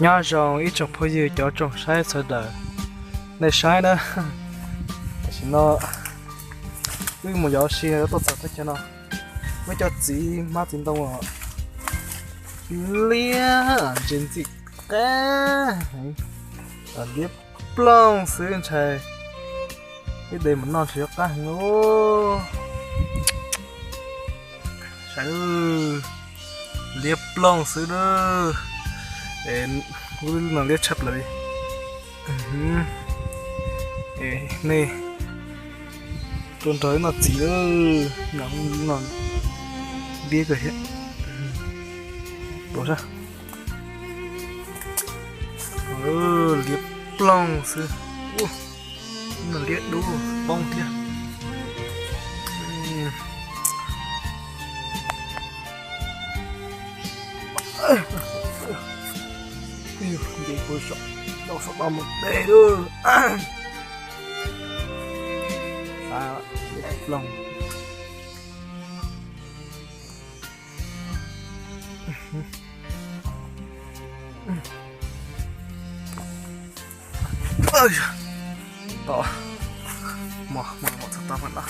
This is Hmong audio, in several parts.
Nyob zoo ib tsoom phooj ywg cov tsoom saib sawv daws, nej saib na, tam sim no wb mus yos ua si yuav tuaj txog teb chaws no, muaj cov txiv hmab txiv ntoo os, liab ntse ntxim qab heev, liab ploog xwb ntshai ib de mus noj ntshe yuav qab heev lauj. Saib, liab ploog xwb na. Es lub no liab tshaj plaws li. Nej tuaj nrog wb noj txiv lawm, no, no, liab kawg thiab. Liab ploog xwb. No liab dub poob thiab. Nce puag saum, saum no mus deb lawm. Liab ploog. Tom, mos mos txog tau no.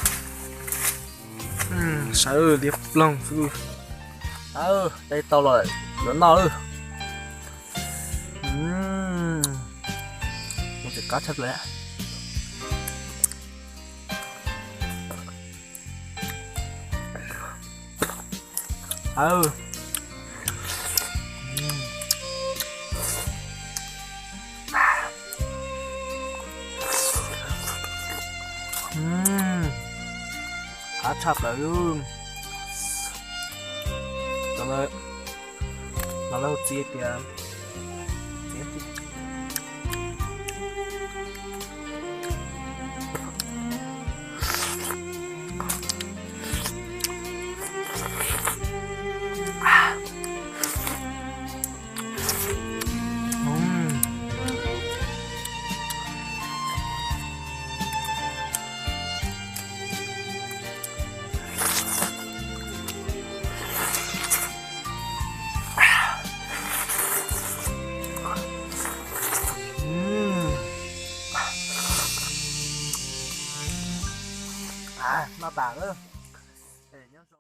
Sawv liab ploog xwb. Aw, de tau lawm, yuav noj lawm. Mus tsis qab tshaj plaws. Aw. Qab tshaj plaws. Los lawv hu txiv tias Noj tas lawm.